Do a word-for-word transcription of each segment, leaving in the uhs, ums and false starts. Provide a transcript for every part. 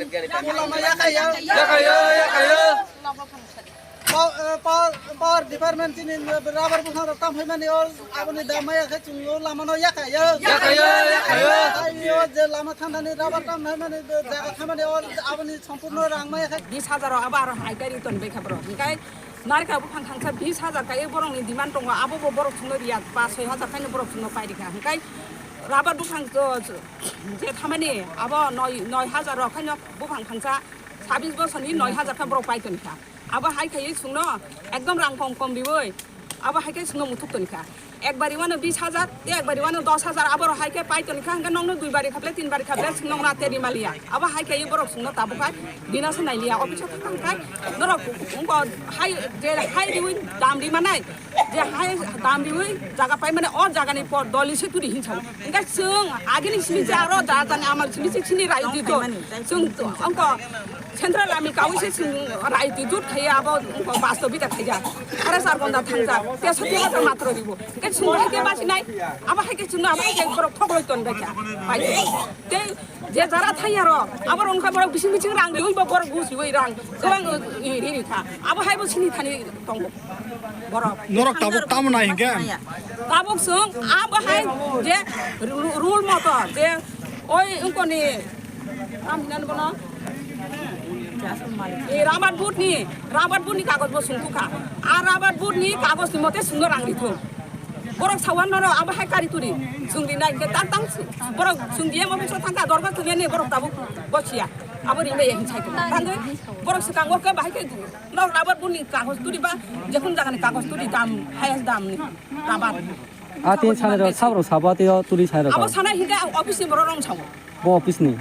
Lama yakaya. Yakaya, yakaya. Power, eh, power, power department chini rubber buphang rok tam phaimani o aboni dam maya khe chwng o lama no yakaya. Yakaya, yakaya. Ai o je lama thandani rubber tam phaimani jaga thamani o aboni sompurno rang maya khe. Bis hajar o abo aro hai kari ton bai kha bro. Hinkhe narikha buphang thangsa bis hajar kai borokni demand tongo, abo bo borok chwngno riya, pas soi hajar khaino borok chwngno pai rikha. Hinkhe rubber buphang je thamani abo noi, noi hajar rok khaino buphang thangsa sabis bosorni noi hajar kha borok pai tonkha. Abo hai khaiwi chwngno ekdom rang kom kom riwi abo hai khe chwngno muthuk tonkha. Ekbari wano bis hajar, tei ekbari wano dos hajar, aborok hai khe pai tonkha, hwnkhe nokno dui bari khaple, tin bari khaple chwng nokna teri maliya. Abo hai khaiwi borok chwngno tabuk khai bina se nailiya, office o thang khai norok wngkha hai je hai riwi dam ri manai. Je hai dam riwi jaga pai mane o jagani por doli se turi hinsa. Hingke chwng agini simi je aro da jani amal simi se chini rai di do. Chwng ongko central ami kawi se chwng rai di jut khaiya abo ongko basto bita khaiya. Hare sar gonda thangja. Te soti hata matro ribo. Hingke chwng hai ke basi nai. Abo hai ke chwng abo hai ke borok thok loi ton bai kha. Pai te. Je jara thai aro, abo rong kha borok bising bising rang di, ui bo borok gus ui rang, kwbang ri ri kha. Abo hai bo sini thani tongo borok. Norok tabuk tamo nai hinkhe? Tabuk sung, abo hai je ru-, rule moto, je oi ungkoni, tam hinan bono? E, rabat but ni, rabat but ni kagoj bo sung thukha. A rabat but ni kagoj ni mote sungno rang di thung. Borok sawan nono abo hai kari turi. Sung di nai ke tang tang borok sung di emo biso thangka dorga tuli ni borok tabuk gosia. Abo ri bai hin sai ko. Tang borok swkang o ke bahai ke no rabat buni kagos turi ba jekun jaga ni kagos turi dam highest dam ni rabat. Atin sanai rok sabrok sabo atin o turi sanai rok. Abo sanai hinga office ni borok rong sawo. Bo office ni.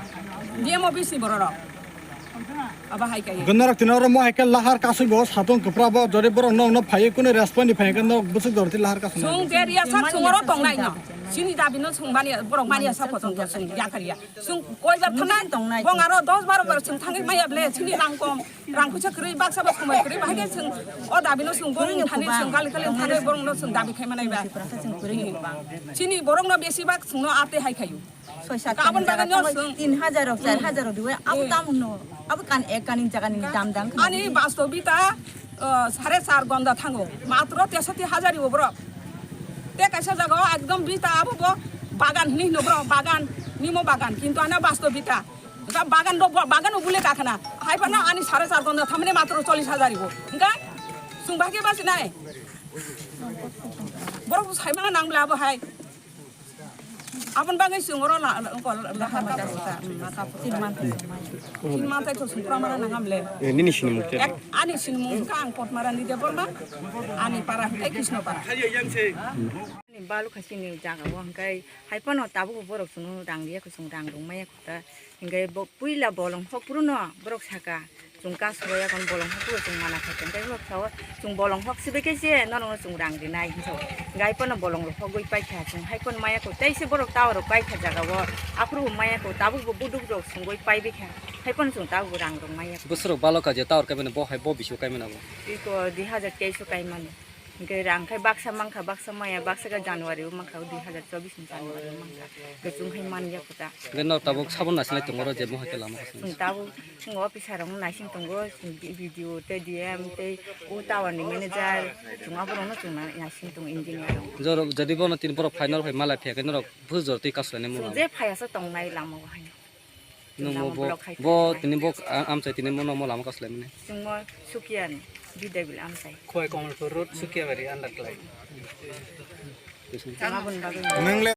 D M office ni borok rok. Abo hai kaya. Gwnarok tino oro mo hai khe lahar kasui bo satong kwpra bo jori borok nokno phaiwi kunu respond ni phai khe nok bwswk jor ti lahar kasui. Sung je riya sak sung oro tongnai no. Sini dabi no sung mani borok mani asa photo to sung ya kariya. Sung koi bar thanai tongnai. Bong aro dos baro bar sung thangwi maya ble sini rang kom. Rang kucha kwrwi baksa bo khumai kwrwi bahai khe sung o dabi no sung bong thani sung kali kali thangwi borok no sung dabi khai manai ba. Sini borok no besi bak sung no ate hai khayu. Soi sat Ka abon jaga bagani tamo osung. Tin hajar rok, char hajar rok diwe, abo Eh. Tamo no. Abo kan ek kanin jaga ni dam dam khna Ani di. Basto bita, uh, sare char gonda thango. Matro tesati hajar ibo borok. Te kaisa jaga o ekdom bita abo bo bagan hini hino borok, bagan, nimo bagan. Kintu ana basto bita. Ga bagan do, bagan o bule kakhana. Hai pano ani sare char gonda thamne matro chollis hajar ibo. Ga sung bhage basi nai. Borok sai mana nang bla abo hai. Aboni bagwi chwng oro la-, la-, la-, lahar kapusa, mm, la kapusa. Tin manthai song mai. Tin manthai to sung pura mana nangam le. Eh, nini sinimung khe? Ek, ani sinimung kha ang Potmarani Debbarma, ani para hwnkhe Krishnopara. Ani balu khasini jaga o hwnkhe hai phano tabuk borok chwngno rang riya kho, chwng rang rwng maya kho ta. Hingke bo puila bolong hok phuru no borok saka, chwng kaso ya kon bolong hok phuru chwng mana kha, hingke borok sao chwng bolong hok sibai khe se norok no chwng rang rinai hinwi sao. Hingke hai phano bolong rok hogwi paikha, chwng hai phano maya kho, tei se borok tower rok paikha jaga o, aphuru bo maya kho, tabuk bo buduk rok sungwi paibai kha, hai phano chwng tabuk bo rang rok maya kho. Bwswk rok baloka je tower kaimani bo hai bo bisio kaimani abo? Iko dui hajar teis o kaimani. Hingke rang khai baksa mankha, baksa maya, baksa khe January o mankha, dui hajar chobbish ni January o mankha. Hingke chwng hai manya kho ta. Hingke no tabuk sabon nasinai tongo oro je mohai khe lama kasing. Chwng tabuk chwng officer rok naising tongo, chwng B D O tei D M tei o tower ni manager, chwng aborok no chwng na-, naising tongo engineer rok. Jorok, jodi bono tini borok final phai malai phiya khe norok bujor twi kaslainai Chwng mungha. Je phaiya sa tongnai lama o hai. Nwng Lama bo, block khai bo khai. Tini bo a-, amchai tini bono mo lama kaslaimani. Chwngmo Sukiani, Bidai bil amchai. Khowai Kamalpur Road, Sukiabari under klai. Tama bun bagwi. Nwng le